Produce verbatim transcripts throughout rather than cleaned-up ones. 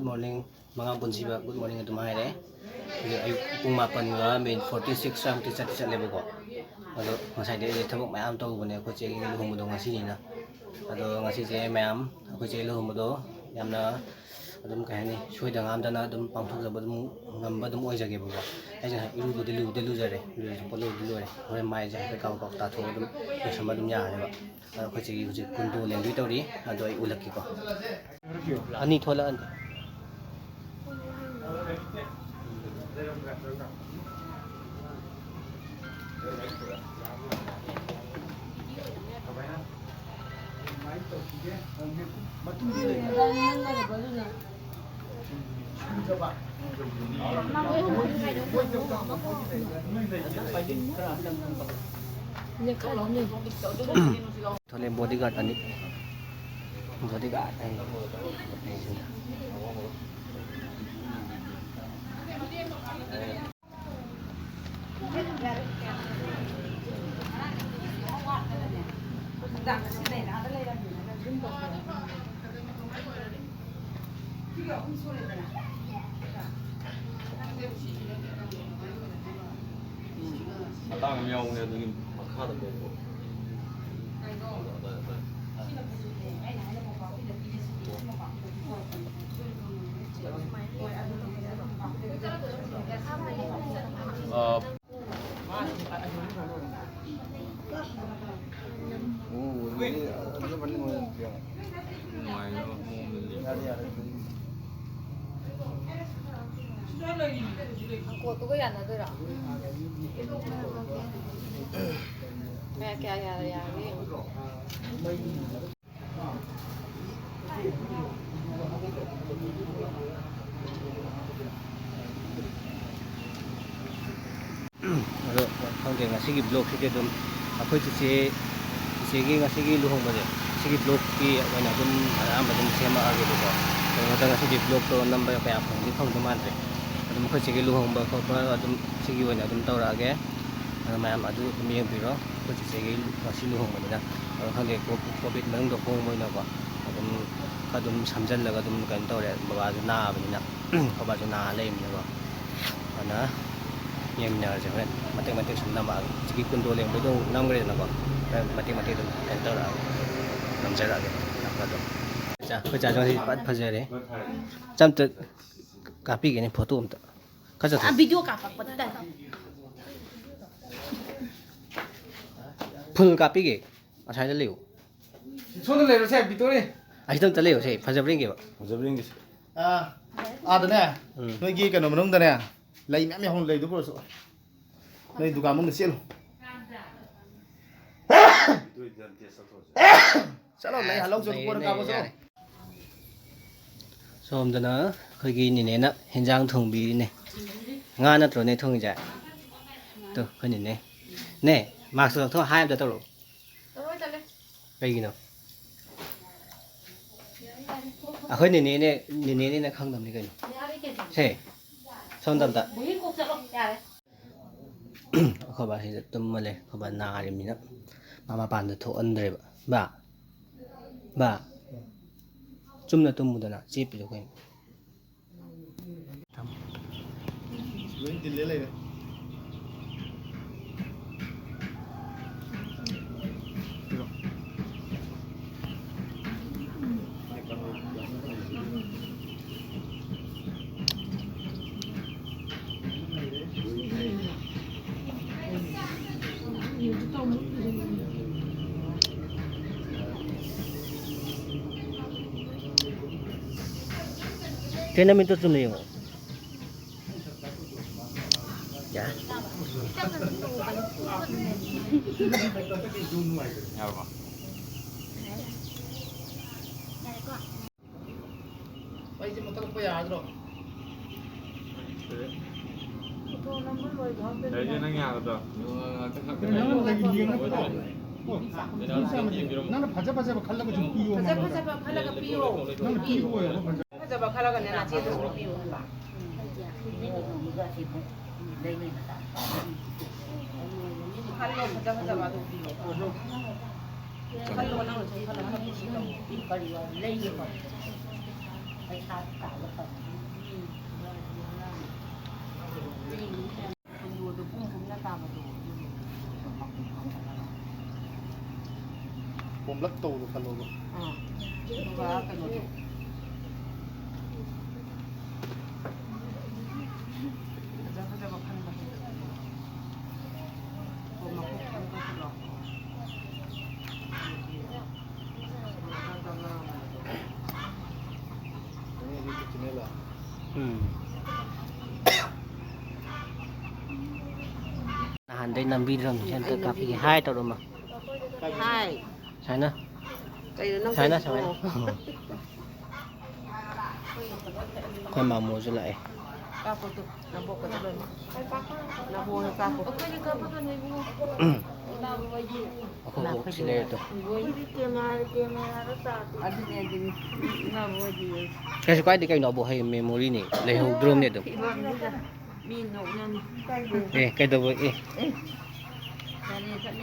Good morning, ꯃꯉꯥꯡ ꯄꯨꯟꯁꯤꯕ good morning ꯑꯗꯨꯝ ꯍꯥꯏꯔꯦ꯫ ꯍꯧꯖꯤꯛ ꯑꯌꯨꯛ ꯄꯨꯡ ꯃꯥꯄꯟꯒ minute forty six ꯁ꯭ꯋꯥꯏꯃꯨꯛꯇꯤ ꯆꯠꯇꯤ ꯆꯠꯂꯦꯕꯀꯣ꯫ ꯑꯗꯣ ꯉꯁꯥꯏꯗꯩ ꯑꯩꯁꯦ ꯊꯕꯛ ꯃꯌꯥꯝ ꯇꯧꯔꯨꯕꯅꯦ꯫ ꯑꯩꯈꯣꯏ ꯆꯦꯒꯤ ꯂꯨꯍꯣꯡꯕꯗꯣ ꯉꯁꯤꯅꯤꯅ꯫ ꯑꯗꯣ ꯉꯁꯤꯁꯦ ꯃꯌꯥꯝ ꯑꯩꯈꯣꯏ ꯆꯦ ꯂꯨꯍꯣꯡꯕꯗꯣ ꯌꯥꯝꯅ ꯑꯗꯨꯝ, ꯀꯩ ꯍꯥꯏꯅꯤ, ꯁꯣꯏꯗ ꯉꯥꯝꯗꯅ ꯑꯗꯨꯝ ꯄꯥꯡꯊꯣꯛꯆꯕ ꯑꯗꯨꯝ ꯉꯝꯕ ꯑꯗꯨꯝ ꯑꯣꯏꯖꯒꯦꯕꯀꯣ꯫ ꯑꯩꯁꯦ ꯉꯁꯥꯏ ꯏꯔꯨꯕꯨꯗꯤ ꯂꯨꯗꯤ ꯂꯨꯖꯔꯦ, ꯂꯨꯖꯕ ꯂꯣꯏꯕꯨꯗꯤ ꯂꯣꯏꯔꯦ꯫ ꯍꯣꯔꯦꯟ ꯃꯥꯏꯁꯦ ꯍꯥꯏꯐꯦꯠ ꯀꯥꯕꯛ ꯀꯥꯕꯛ ꯇꯥꯊꯣꯛꯑꯒ ꯑꯗꯨꯝ ꯂꯣꯏꯁꯟꯕ ꯑꯗꯨꯝ ꯌꯥꯔꯅꯦꯕ꯫ ꯑꯗꯣ ꯑꯩꯈꯣꯏ ꯆꯦꯒꯤ ꯍꯧꯖꯤꯛ ꯀꯨꯟꯗꯣ ꯂꯦꯡꯗꯣꯏ ꯇꯧꯔꯤ, ꯑꯗꯣ ꯑꯩ ꯎꯠꯂꯛꯀꯦꯀꯣ꯫ ꯑꯅꯤ ꯊꯣꯛꯂꯛꯑꯅꯤ꯫ ꯊꯣꯛꯂꯦ, bodyguard ꯑꯅꯤ꯫ Bodyguard ꯑꯅꯤ꯫ ꯃꯇꯥꯡ ꯑꯃ ꯌꯥꯎꯕꯅꯦ, ꯑꯗꯨꯒꯤ ꯃꯈꯥꯗ ꯄꯣꯛꯄ꯫ ꯑꯥ, ꯅꯨꯡꯉꯥꯏꯅꯕ ꯃꯑꯣꯡꯗ ꯂꯦꯞꯄ꯫ ꯀꯣꯠꯇꯨꯒ ꯌꯥꯅꯗꯣꯏꯔꯣ? ꯀꯌꯥ ꯀꯌꯥ ꯌꯥꯔꯦ, ꯌꯥꯔꯒꯦ ꯌꯦꯡꯉꯣ꯫ ꯑꯗꯣ ꯈꯪꯗꯦ, ꯉꯁꯤꯒꯤ vlogꯁꯤꯗꯤ ꯑꯗꯨꯝ ꯑꯩꯈꯣꯏ ꯆꯤꯆꯦ, ꯆꯤꯆꯦꯒꯤ ꯉꯁꯤꯒꯤ ꯂꯨꯍꯣꯡꯕꯁꯦ, ꯁꯤꯒꯤ vlogꯀꯤ ꯑꯣꯏꯅ ꯑꯗꯨꯝ ꯑꯌꯥꯝꯕ ꯑꯗꯨꯝ ꯁꯦꯝꯃꯛꯑꯒꯦꯕꯀꯣ꯫ ꯀꯩꯅꯣꯗ ꯉꯁꯤꯗꯤ vlogꯇꯣ ꯅꯝꯕ ꯀꯌꯥ ꯐꯪꯗꯤ ꯐꯪꯗꯧ ꯃꯥꯟꯗ꯭ꯔꯦ꯫ ꯑꯗꯨꯝ ꯑꯩꯈꯣꯏ ꯆꯤꯆꯦꯒꯤ ꯂꯨꯍꯣꯡꯕ ꯈꯣꯠꯄ ꯑꯗꯨꯝ ꯁꯤꯒꯤ ꯑꯣꯏꯅ ꯑꯗꯨꯝ ꯇꯧꯔꯛꯑꯒꯦ꯫ ꯑꯗꯣ ꯃꯌꯥꯝ ꯑꯗꯨ ꯑꯗꯨꯝ ꯌꯦꯡꯕꯤꯔꯣ꯫ ꯑꯩꯈꯣꯏ ꯆꯤꯆꯦꯒꯤ ꯉꯁꯤ ꯂꯨꯍꯣꯡꯕꯅꯤꯅ꯫ ꯑꯗꯣ ꯈꯪꯗꯦ, ꯀꯣ-, ꯀꯣꯚꯤꯗ ꯃꯅꯨꯡꯗ ꯍꯣꯡꯕꯅꯤꯅꯀꯣ꯫ ꯑꯗꯨꯝ ꯑꯗꯨꯝ ꯁꯝꯖꯜꯂꯒ ꯑꯗꯨꯝ ꯀꯩꯅꯣ ꯇꯧꯔꯦ, ꯕꯕꯥꯁꯨ ꯅꯥꯕꯅꯤꯅ꯫ ꯑꯩꯈꯣꯏ ꯕꯥꯁꯨ ꯅꯥ ꯂꯩꯕꯅꯤꯅꯀꯣ꯫ ꯑꯗꯨꯅ ꯌꯦꯡꯃꯤꯟꯅꯔꯁꯦ, ꯍꯣꯔꯦꯟ ꯃꯇꯦꯛ ꯃꯇꯦꯛ ꯁꯨꯝ ꯅꯝꯃꯛꯑꯒꯦ꯫ ꯍꯧꯖꯤꯛꯀꯤ ꯀꯨꯟꯗꯣ ꯂꯦꯡꯕꯩꯗꯣ ꯑꯃꯨꯛ ꯅꯝꯈ꯭ꯔꯦꯗꯅꯀꯣ꯫ ꯍꯣꯔꯦꯟ ꯃꯇꯦꯛ ꯃꯇꯦꯛ ꯑꯗꯨꯝ ꯀꯩꯅꯣ ꯇꯧꯔꯛꯑꯒꯦ, ꯅꯝꯖꯔꯛꯑꯒꯦ꯫ ꯑꯩꯈꯣꯏ ꯆꯥ-, ꯑꯩꯈꯣꯏ ꯆꯥꯁꯨ ꯉꯁꯤ ꯐꯖ ꯐꯖꯔꯦ꯫ ꯆꯝꯇ ꯀꯥꯞꯄꯤꯒꯦꯅꯦ ꯐꯣꯇꯣ ꯑꯝꯇ꯫ ꯈꯔ ꯆꯠꯊꯣꯛ꯫ ꯑ, ꯚꯤꯗꯤꯑꯣ ꯀꯥꯞꯄꯛꯄꯗ ꯇꯥꯏ꯫ ꯐꯨꯜ ꯀꯥꯞꯄꯤꯒꯦ꯫ ꯑꯁ꯭ꯋꯥꯏꯗ ꯂꯩꯌꯨ꯫ ꯁꯣꯝꯗ ꯂꯩꯔꯣꯁꯦ, ꯚꯤꯗꯤꯑꯣꯅꯦ꯫ ꯑꯁꯤꯗ ꯑꯝꯇ ꯂꯩꯌꯨꯁꯦ, ꯐꯖꯕ꯭ꯔꯥ ꯌꯦꯡꯒꯦꯕ꯫ ꯐꯖꯕ꯭ꯔꯥ ꯌꯦꯡꯒꯦꯁꯦ꯫ ꯑꯥ, ꯑꯥꯗꯅꯦ, ꯎꯝ꯫ ꯅꯣꯏꯒꯤ ꯀꯩꯅꯣ ꯃꯅꯨꯡꯗꯅꯦ, ꯂꯩ ꯃꯌꯥꯝ ꯌꯥꯎꯍꯧ-, ꯂꯩꯗꯨ ꯄꯨꯔꯛꯑꯣꯁꯨ꯫ ꯅꯣꯏ ꯗꯨꯀꯥꯟ ꯃꯅꯨꯡꯗ ꯆꯦꯜꯂꯨ꯫ ꯆꯠꯂꯣ, ꯂꯩ ꯍꯜꯂꯧ ꯆꯠꯂꯨ, ꯂꯩꯔꯦꯅꯦ, ꯀꯣꯟꯅ ꯀꯥꯞꯄꯣ ꯆꯠꯂꯣ꯫ ꯌꯥꯔꯦ꯫ ꯁꯣꯝꯗꯅ ꯑꯩꯈꯣꯏꯒꯤ ꯅꯦꯅꯦꯅ ꯍꯦꯟꯖꯥꯡ ꯊꯣꯡꯕꯤꯔꯤꯅꯦ꯫ ꯉꯥ ꯅꯠꯇ꯭ꯔꯣꯅꯦ ꯊꯣꯡꯉꯤꯁꯦ? ꯇꯨ, ꯑꯩꯈꯣꯏ ꯅꯦꯅꯦ꯫ ꯅꯦ, ꯃꯥꯛꯁ ꯂꯧꯊꯣꯛ, ꯍꯥꯏ ꯑꯝꯇ ꯇꯧꯔꯛꯑꯣ꯫ ꯀꯩꯒꯤꯅꯣ? ꯑꯩꯈꯣꯏ ꯅꯦꯅꯦꯅꯦ, ꯅꯦꯅꯦꯅꯦꯅ ꯈꯪꯗꯕꯅꯤ ꯀꯩꯅꯣ꯫ ꯁꯦ, ꯁꯣꯝꯗ ꯑꯝꯇ꯫ ꯑꯩꯈꯣꯏ ꯕꯥ ꯁꯤꯗ ꯇꯨꯝꯃ ꯂꯩ꯫ ꯑꯩꯈꯣꯏ ꯕꯥ ꯅꯥꯔꯤꯕꯅꯤꯅ ꯃꯥ ꯃꯄꯥꯟꯗ ꯊꯣꯛꯍꯟꯗ꯭ꯔꯦꯕ꯫ ꯕꯥ, ꯕꯥ, ꯆꯨꯝꯅ ꯇꯨꯝꯃꯨꯗꯅ, ꯆꯦꯞꯄꯤꯗꯣ ꯀꯩꯅꯣ? ꯂꯣꯏ ꯗꯤꯜꯂꯦ ꯂꯩꯔꯦ꯫ ꯀꯩꯅꯣ ꯃꯤꯠꯇꯣ ꯆꯨꯝꯅ ꯌꯦꯡꯉꯣ꯫ ꯌꯥꯔꯦ꯫ ꯌꯥꯔꯕꯣ? ꯃꯩꯁꯦ ꯃꯨꯠꯊꯠꯂꯛꯄ ꯌꯥꯔꯗ꯭ꯔꯣ? ꯂꯩꯁꯦ ꯅꯪ ꯌꯥꯒꯗ꯭ꯔꯣ? ꯅꯪꯅ ꯐꯖ ꯐꯖꯕ ꯈꯜꯂꯒ ꯁꯨꯝ ꯄꯤꯌꯣ꯫ ꯐꯖ ꯐꯖꯕ ꯈꯜꯂꯒ ꯄꯤꯌꯣ꯫ ꯅꯪꯅ ꯄꯤꯌꯣ ꯍꯥꯏꯕ ꯐꯖ- ꯐꯖꯕ ꯈꯜꯂꯒꯅꯦ, ꯅꯆꯦꯗꯨꯁꯨ ꯄꯤꯌꯣ ꯍꯥꯏꯕ꯫ ꯈꯜꯂꯣ, ꯐꯖ ꯐꯖꯕ ꯑꯗꯨ ꯄꯤꯌꯣ꯫ ꯈꯜꯂꯣ, ꯅꯪꯅꯁꯨ ꯈꯜꯂꯣ, ꯅꯪꯅ ꯀꯨꯁꯤ ꯇꯧ꯫ ꯀꯔꯤ ꯋꯥ ꯂꯩꯒꯦ ꯇꯧ꯫ ꯄꯩꯁꯥ ꯇꯥꯜꯂ ꯐꯪꯉꯤ꯫ ꯀꯨꯟꯗꯣꯗꯣ ꯄꯨꯝ ꯄꯨꯝꯅ ꯇꯥꯕꯗꯣ, ꯑꯗꯨꯗꯣ꯫ ꯄꯣꯝꯂꯞ ꯇꯧꯕꯗꯣ ꯈꯜꯂꯣꯕ꯫ ꯑꯥ꯫ ꯑꯗꯨꯒ ꯀꯩꯅꯣꯗꯣ꯫ ꯐꯖ ꯐꯖꯕ ꯈꯟꯕ ꯍꯩꯕ꯫ ꯃꯀꯨꯞ ꯈꯤꯇꯪ ꯀꯛꯁꯤꯜꯂꯣ꯫ ꯎꯝ꯫ ꯅꯍꯥꯟꯗꯩ ꯅꯝꯕꯤꯗ꯭ꯔꯕꯅꯤ, ꯑꯝꯇ ꯀꯥꯞꯄꯤꯒꯦ꯫ ꯍꯥꯏ ꯇꯧꯔꯝꯃꯣ꯫ ꯍꯥꯏ꯫ ꯁꯨꯃꯥꯏꯅ꯫ ꯀꯩꯅꯣ ꯅꯪ ꯁꯨꯃꯥꯏꯅ, ꯇꯧꯔꯤꯁꯤꯕꯣ? ꯁꯨꯃꯥꯏꯅ꯫ ꯑꯩꯈꯣꯏ ꯃꯥꯃꯣꯁꯨ ꯂꯥꯛꯑꯦ꯫ ꯀꯥꯞꯄꯣ ꯇꯨ, ꯅꯕꯣꯛꯀꯁꯨ ꯂꯣꯏꯅ꯫ ꯅꯕꯣꯛꯅ ꯀꯥꯞꯄꯣ꯫ ꯑꯩꯈꯣꯏꯗꯤ ꯀꯥꯞꯄꯛꯀꯅꯨ ꯏꯕꯨꯡꯉꯣ꯫ ꯑꯩꯈꯣꯏ ꯕꯣꯛ ꯁꯤ ꯂꯩꯔꯦ ꯇꯨ꯫ ꯑꯗꯨꯅꯦ, ꯑꯗꯨꯅꯦ꯫ ꯏꯃꯥꯕꯣꯛ ꯍꯣꯏꯗꯤ꯫ ꯀꯩꯁꯨ ꯀꯥꯏꯗꯦ ꯀꯩꯅꯣ, ꯑꯕꯣꯛ ꯍꯌꯦꯡ ꯃꯦꯃꯣꯔꯤꯅꯤ, ꯂꯩꯍꯧꯗ꯭ꯔꯣꯝꯅꯦ ꯑꯗꯨꯝ꯫ ꯐꯤꯕꯝꯁꯤꯗ ꯃꯤ ꯅꯣꯛꯅꯅꯤ꯫ ꯑꯦ, ꯀꯩꯗꯧꯕ, ꯑꯦ꯫ ꯑꯦ꯫ ꯌꯥꯅꯤ, ꯆꯠꯅꯤ꯫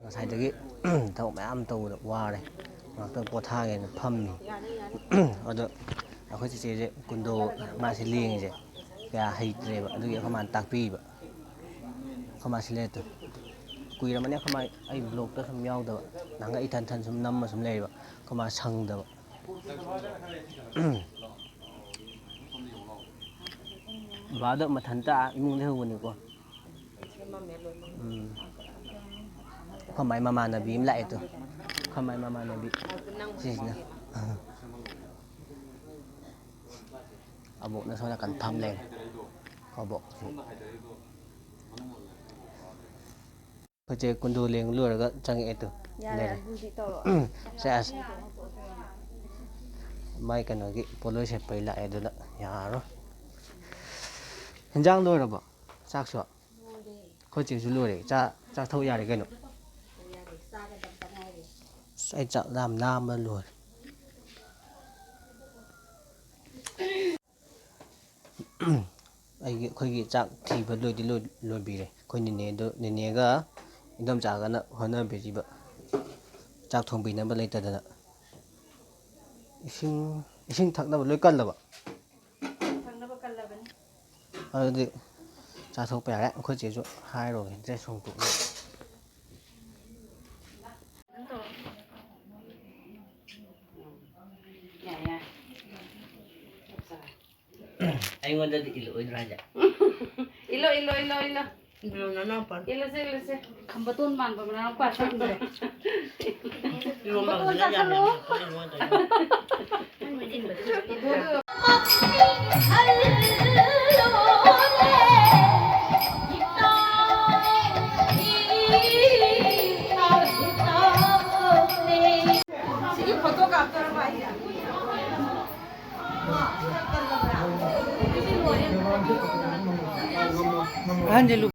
ꯉꯁꯥꯏꯗꯒꯤ ꯊꯕꯛ ꯃꯌꯥꯝ ꯇꯧꯕꯗ ꯋꯥꯔꯦ꯫ ꯉꯥꯛꯇꯪ ꯄꯣꯊꯥꯒꯦꯅ ꯐꯝꯃꯤ꯫ ꯑꯗꯣ ꯑꯩꯈꯣꯏ ꯆꯤꯆꯦꯁꯦ ꯀꯨꯟꯗꯣ ꯃꯥꯁꯦ ꯂꯦꯡꯉꯤꯁꯦ ꯀꯌꯥ ꯍꯩꯇ꯭ꯔꯦꯕ꯫ ꯑꯗꯨꯒꯤ ꯑꯩꯈꯣꯏ ꯃꯥꯅ ꯇꯥꯛꯄꯤꯕ꯫ ꯑꯩꯈꯣꯏ ꯃꯥ ꯁꯤ ꯂꯩꯔꯦ ꯇꯨ꯫ ꯀꯨꯏꯔꯝꯃꯅꯤ ꯑꯩꯈꯣꯏ ꯃꯥ ꯑꯩ ꯕ꯭ꯂꯣꯛꯇ ꯁꯨꯝ ꯌꯥꯎꯗꯕ꯫ ꯅꯍꯥꯟꯒꯩ ꯏꯊꯟ ꯏꯊꯟ ꯁꯨꯝ ꯅꯝꯃ ꯁꯨꯝ ꯂꯩꯌꯦꯕ꯫ ꯑꯩꯈꯣꯏ ꯃꯥ ꯁꯪꯗꯕ꯫ ꯕꯕꯥꯗꯣ ꯃꯊꯟꯇ ꯏꯃꯨꯡ ꯂꯩꯍꯧꯕꯅꯤꯀꯣ꯫ ꯎꯝ꯫ ꯑꯩꯈꯣꯏ ꯃꯥꯏ ꯃꯃꯥꯟꯅꯕꯤ ꯑꯃ ꯂꯥꯛꯑꯦ ꯇꯨ꯫ ꯑꯩꯈꯣꯏ ꯃꯥꯏ ꯃꯃꯥꯟꯅꯕꯤ ꯁꯤꯁꯤꯅ꯫ ꯑꯕꯣꯛꯅ ꯁꯣꯝ ꯅꯥꯀꯟ ꯐꯝ ꯂꯩꯔꯦ꯫ ꯑꯕꯣꯛꯁꯤ꯫ ꯑꯩꯈꯣꯏ ꯆꯦ ꯀꯨꯟꯗꯣ ꯂꯦꯡ ꯂꯣꯏꯔꯒ ꯆꯪꯉꯛꯑꯦ ꯇꯨ꯫ ꯌꯥꯔꯦ, ꯂꯩꯔꯦ꯫ ꯑꯗꯨꯗꯤ ꯇꯧꯔꯣ꯫ ꯁꯦꯁ꯫ ꯃꯥꯏ ꯀꯩꯅꯣꯒꯤ ꯄꯣꯠꯂꯣꯏ ꯁꯦꯠꯄꯩ ꯂꯥꯛꯑꯦ ꯑꯗꯨꯅ ꯌꯥꯔꯔꯣꯏ꯫ ꯍꯤꯟꯖꯥꯡ ꯂꯣꯏꯔꯕꯣ? ꯆꯥꯛꯁꯨ ꯑꯩꯈꯣꯏ ꯆꯦꯁꯨ ꯂꯣꯏꯔꯦ꯫ ꯆꯥ ꯆꯥꯊꯧ ꯌꯥꯔꯦ ꯀꯩꯅꯣ꯫ ꯑꯁ, ꯑꯩ ꯆꯥꯛ ꯂꯥꯝ ꯂꯥꯝꯕ ꯂꯣꯏꯔꯦ꯫ ꯑꯩꯒꯤ ꯑꯩꯈꯣꯏꯒꯤ ꯆꯥꯛ ꯊꯤꯕ ꯂꯣꯏꯗꯤ ꯂꯣꯏ- ꯂꯣꯏꯕꯤꯔꯦ꯫ ꯑꯩꯈꯣꯏ ꯅꯦꯅꯦꯗꯣ, ꯅꯦꯅꯦꯒ ꯏꯟꯗꯣꯝꯆꯥꯒꯅ ꯍꯣꯠꯅꯕꯤꯔꯤꯕ, ꯆꯥꯛ ꯊꯣꯡꯕꯤꯅꯕ ꯂꯩꯇꯗꯅ꯫ ꯏꯁꯤꯡ ꯏꯁꯤꯡ ꯊꯛꯅꯕ ꯂꯣꯏ ꯀꯜꯂꯕ? ꯊꯛꯅꯕ ꯀꯜꯂꯕꯅꯤ꯫ ꯑꯗꯨꯗꯤ ꯆꯥꯊꯣꯛꯄ ꯌꯥꯔꯦ꯫ ꯑꯩꯈꯣꯏ ꯆꯦꯁꯨ ꯍꯥꯏꯔꯨꯔꯦ, ꯗ꯭ꯔꯦꯁ ꯍꯣꯡꯗꯣꯛꯅꯕ꯫ ꯌꯥꯏ, ꯌꯥꯏ꯫ ꯑꯩꯉꯣꯟꯗꯗꯤ ꯏꯜꯂꯛꯑꯣꯏꯗ꯭ꯔꯥ ꯍꯥꯏꯁꯦ? ꯏꯜꯂꯣ, ꯏꯜꯂꯣ, ꯏꯜꯂꯣ, ꯏꯜꯂꯣ꯫ ꯏꯜꯂꯣ, ꯅꯅꯥꯎꯄꯥ꯫ ꯏꯜꯂꯁꯦ, ꯏꯜꯂꯁꯦ꯫ ꯈꯝꯕꯇꯣꯟ ꯃꯥꯟꯕ ꯃꯅꯥꯎꯄꯥ ꯁꯛꯁꯤꯡꯁꯦ꯫ ꯏꯔꯣꯝꯕ ꯈꯝꯕꯇꯣꯟ ꯐꯖꯅ ꯌꯥꯝ ꯆꯥꯁꯜꯂꯣ꯫ ꯌꯥꯝ ꯍꯥꯞꯄꯅꯤ, ꯏꯔꯣꯝꯕ ꯇꯧꯔꯒ꯫ ꯁꯤꯒꯤ ꯐꯣꯇꯣ ꯀꯥꯞꯇꯣꯔꯕ ꯑꯩꯁꯦ? ꯑꯍꯟꯁꯦ ꯂꯨ-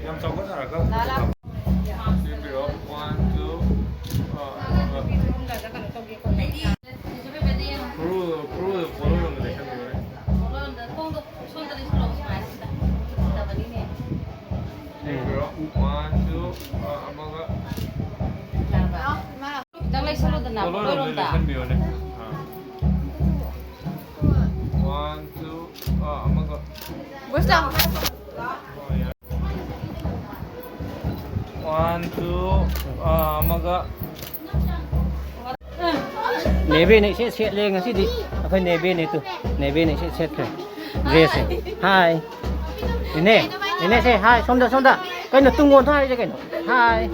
ꯌꯥꯝ ꯆꯥꯎꯈꯠꯅꯔꯒ ꯁꯤꯕꯤꯔꯣ꯫ One, two, ꯑ, ꯑ, ꯈꯨꯔꯨ, ꯈꯨꯔꯨꯗ ꯄꯣꯠꯂꯣꯏꯔꯣꯝꯗ ꯂꯩꯁꯟꯕꯤꯔꯣꯅꯦ꯫ ꯄꯣꯠꯂꯣꯏꯔꯣꯝꯗ ꯊꯣꯡꯗꯣ ꯁꯣꯝꯗ ꯂꯩꯁꯜꯂꯣ, ꯁꯨꯃꯥꯏꯅ ꯁꯤꯗ꯫ ꯐꯠꯇꯕꯅꯤꯅꯦ꯫ ꯁꯤꯕꯤꯔꯣ꯫ One, two, ꯑ, ꯑꯃꯒ꯫ ꯈꯤꯇꯪ ꯂꯩꯁꯜꯂꯨꯗꯅ ꯄꯣꯠꯂꯣꯏꯔꯣꯝꯗ ꯄꯣꯠꯂꯣꯏꯔꯣꯝꯗ꯫ ꯂꯩꯁꯟꯕꯤꯔꯣꯅꯦ꯫ ꯑ꯫ One, two, ꯑ, ꯑꯃꯒ꯫ ꯕꯣꯁ ꯂꯥꯎ꯫ ꯍꯣꯏ, ꯌꯥꯔꯦ꯫ One, two, ꯑ, ꯑꯃꯒ꯫ ꯅꯦꯕꯤꯅ ꯏꯁꯦꯠ ꯁꯦꯠꯂꯦ ꯉꯁꯤꯗꯤ꯫ ꯑꯩꯈꯣꯏ ꯅꯦꯕꯤꯅꯦ ꯇꯨ꯫ ꯅꯦꯕꯤꯅ ꯏꯁꯦꯠ ꯁꯦꯠꯈ꯭ꯔꯦ ꯗ꯭ꯔꯦꯁꯁꯦ꯫ ꯍꯥꯏ꯫ ꯏꯅꯦ, ꯏꯅꯦꯁꯦ ꯍꯥꯏ꯫ ꯁꯣꯝꯗ, ꯁꯣꯝꯗ꯫ ꯀꯩꯅꯣ ꯇꯨꯡ ꯑꯣꯟꯊꯣꯛ ꯍꯥꯏꯔꯤꯁꯦ ꯀꯩꯅꯣ? ꯍꯥꯏ꯫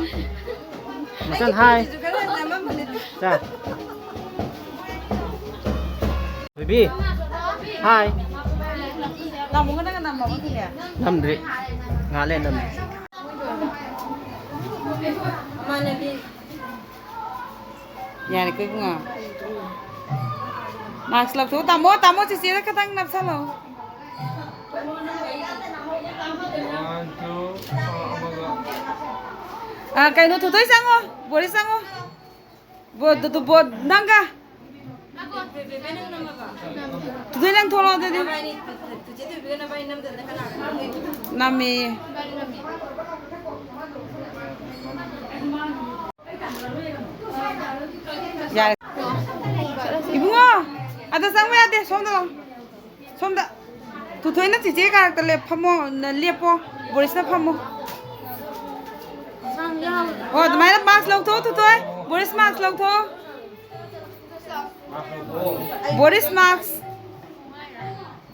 ꯃꯆꯟ ꯍꯥꯏ꯫ ꯆꯥ꯫ ꯕꯦꯕꯤ꯫ ꯍꯥꯏ꯫ ꯅꯝꯗ꯭ꯔꯤ꯫ ꯉꯥꯏꯍꯥꯛ ꯂꯩ ꯅꯝꯃꯤ꯫ ꯌꯥꯔꯦꯀꯣ ꯏꯕꯨꯡꯉꯣ꯫ ꯃꯥꯛꯁ ꯂꯧꯊꯣꯛ꯫ ꯇꯥꯃꯣ, ꯇꯥꯃꯣ, ꯆꯤꯆꯦꯗ ꯈꯇꯪ ꯅꯞꯁꯜꯂꯣ꯫ ꯑ, ꯀꯩꯅꯣ, ꯊꯣꯏꯊꯣꯏ ꯆꯪꯉꯣ꯫ ꯕꯣꯔꯤꯁ ꯆꯪꯉꯣ꯫ ꯕꯣ-, ꯗꯨ-, ꯗꯨ-, ꯕꯣ-, ꯅꯪꯒ꯫ ꯊꯣꯏꯊꯣꯏ, ꯅꯪ ꯊꯣꯛꯂꯛꯑꯣ ꯑꯗꯨꯗꯤ꯫ ꯅꯝꯃꯦꯌꯦ꯫ ꯌꯥꯔꯦ꯫ ꯏꯕꯨꯡꯉꯣ, ꯑꯗ ꯆꯪꯕ ꯌꯥꯗꯦ, ꯁꯣꯝꯗ ꯂꯥꯎ꯫ ꯁꯣꯝꯗ꯫ ꯊꯣꯏꯊꯣꯏꯅ ꯆꯤꯆꯦ ꯀꯥꯔꯛꯇ ꯂꯦꯞ-, ꯐꯝꯃꯣ, ꯅ-, ꯂꯦꯞꯄꯣ꯫ ꯕꯣꯔꯤꯁꯅ ꯐꯝꯃꯣ꯫ ꯑꯣ, ꯑꯗꯨꯃꯥꯏꯅ ꯃꯥꯛꯁ ꯂꯧꯊꯣꯛꯑꯣ, ꯊꯣꯏꯊꯣꯏ꯫ ꯕꯣꯔꯤꯁ, ꯃꯥꯛꯁ ꯂꯧꯊꯣꯛꯑꯣ꯫ ꯕꯣꯔꯤꯁ, ꯃꯥꯛꯁ꯫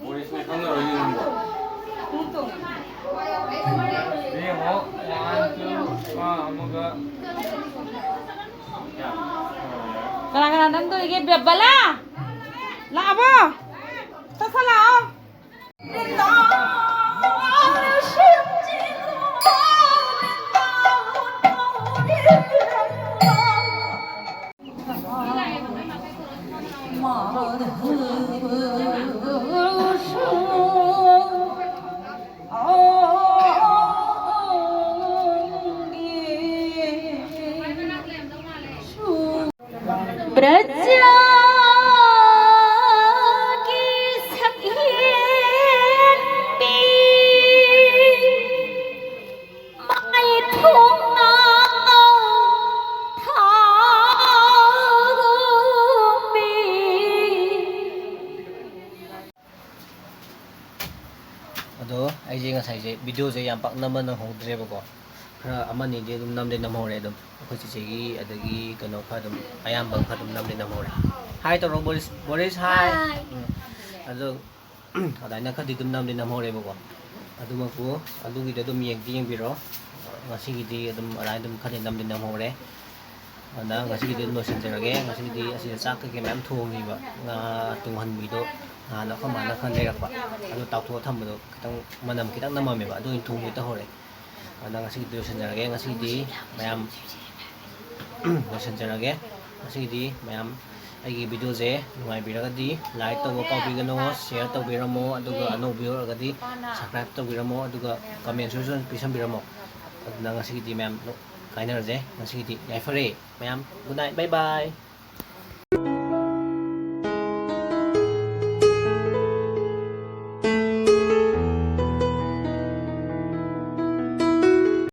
ꯕꯣꯔꯤꯁꯅꯦ ꯈꯪꯉꯔꯣꯏꯅꯦ ꯅꯪꯕꯣ꯫ ꯌꯦꯡꯉꯣ, one, two, ꯑꯥ, ꯑꯃꯒ꯫ ꯀꯅꯥ ꯀꯅꯥ ꯅꯝꯗꯣꯔꯤꯒꯦ? ꯕꯦ-, ꯕꯂꯥ! ꯂꯥꯛꯑꯕꯣ? ꯁꯠ ꯁꯠ ꯂꯥꯛꯑꯣ꯫ ꯄ꯭ꯔꯖꯥꯒꯤ ꯁꯛꯍꯦꯟꯕꯤ ꯃꯥꯏꯊꯣꯡꯅ ꯊꯥꯒꯨꯝꯕꯤ꯫ ꯑꯗꯣ ꯑꯩꯁꯦ ꯉꯁꯥꯏꯁꯦ videoꯁꯦ ꯌꯥꯝ ꯄꯥꯛ ꯅꯝꯕ ꯅꯪꯍꯧꯗ꯭ꯔꯦꯕꯀꯣ꯫ ꯈꯔ ꯑꯃꯅꯤꯗꯤ ꯑꯗꯨꯝ ꯅꯝꯗꯤ ꯅꯝꯍꯧꯔꯦ ꯑꯗꯨꯝ꯫ ꯑꯩꯈꯣꯏ ꯆꯤꯆꯦꯒꯤ ꯑꯗꯒꯤ ꯀꯩꯅꯣ ꯈꯔ ꯑꯗꯨꯝ ꯑꯌꯥꯝꯕ ꯈꯔ ꯑꯗꯨꯝ ꯅꯝꯗꯤ ꯅꯝꯍꯧꯔꯦ꯫ Hi ꯇꯧꯔꯣ ꯕꯣꯔꯤꯁ꯫ ꯕꯣꯔꯤꯁ, hi꯫ Hi꯫ ꯎꯝ꯫ ꯑꯗꯣ ꯑꯗꯨꯃꯥꯏꯅ ꯈꯔꯗꯤ ꯑꯗꯨꯝ ꯅꯝꯗꯤ ꯅꯝꯍꯧꯔꯦꯕꯀꯣ꯫ ꯑꯗꯨꯃꯛꯄꯨ ꯑꯗꯨꯒꯤꯗꯣ ꯑꯗꯨꯝ ꯌꯦꯡꯗꯤ ꯌꯦꯡꯕꯤꯔꯣ꯫ ꯉꯁꯤꯒꯤꯗꯤ ꯑꯗꯨꯝ ꯑꯗꯨꯃꯥꯏꯅ ꯑꯗꯨꯝ ꯈꯔꯗꯤ ꯅꯝꯗꯤ ꯅꯝꯍꯧꯔꯦ꯫ ꯑꯗꯨꯅ ꯉꯁꯤꯒꯤꯗꯤ ꯑꯗꯨꯝ ꯂꯣꯏꯁꯤꯟꯖꯔꯒꯦ꯫ ꯉꯁꯤꯒꯤꯗꯤ ꯑꯁꯤꯗ ꯆꯥꯛ ꯀꯩꯀꯩ ꯃꯌꯥꯝ ꯊꯣꯡꯉꯤꯕ꯫ ꯉꯥ ꯇꯨꯡꯍꯟꯕꯤꯗꯣ ꯅꯍꯥꯟ ꯑꯩꯈꯣꯏ ꯃꯥꯅ ꯈꯔ ꯂꯩꯔꯛꯄ꯫ ꯑꯗꯨ ꯇꯥꯎꯊꯣꯛꯑ ꯊꯝꯕꯗꯣ ꯈꯤꯇꯪ ꯃꯅꯝ ꯈꯤꯇꯪ ꯅꯝꯃꯝꯃꯦꯕ꯫ ꯑꯗꯨ ꯑꯣꯏꯅ ꯊꯣꯡꯒꯦ ꯇꯧꯍꯧꯔꯦ꯫ ꯑꯗꯨꯅ ꯉꯁꯤꯒꯤꯗꯤ ꯂꯣꯏꯁꯤꯟꯖꯔꯒꯦ꯫ ꯉꯁꯤꯒꯤꯗꯤ ꯃꯌꯥꯝ ꯂꯣꯏꯁꯤꯟꯖꯔꯒꯦ꯫ ꯉꯁꯤꯒꯤꯗꯤ ꯃꯌꯥꯝ ꯑꯩꯒꯤ videoꯁꯦ ꯅꯨꯡꯉꯥꯏꯕꯤꯔꯒꯗꯤ like ꯇꯧꯕ ꯀꯥꯎꯕꯤꯒꯅꯨ, share ꯇꯧꯕꯤꯔꯝꯃꯣ, ꯑꯗꯨꯒ ꯑꯅꯧꯕ viewer ꯑꯣꯏꯔꯒꯗꯤ subscribe ꯇꯧꯕꯤꯔꯝꯃꯣ, ꯑꯗꯨꯒ comment ꯁꯨ ꯄꯤꯁꯟꯕꯤꯔꯝꯃꯣ꯫ ꯑꯗꯨꯅ ꯉꯁꯤꯒꯤꯗꯤ ꯃꯌꯥꯝ ꯀꯥꯏꯅꯔꯁꯦ꯫ ꯉꯁꯤꯒꯤꯗꯤ ꯌꯥꯏꯐꯔꯦ ꯃꯌꯥꯝ, good night, bye bye꯫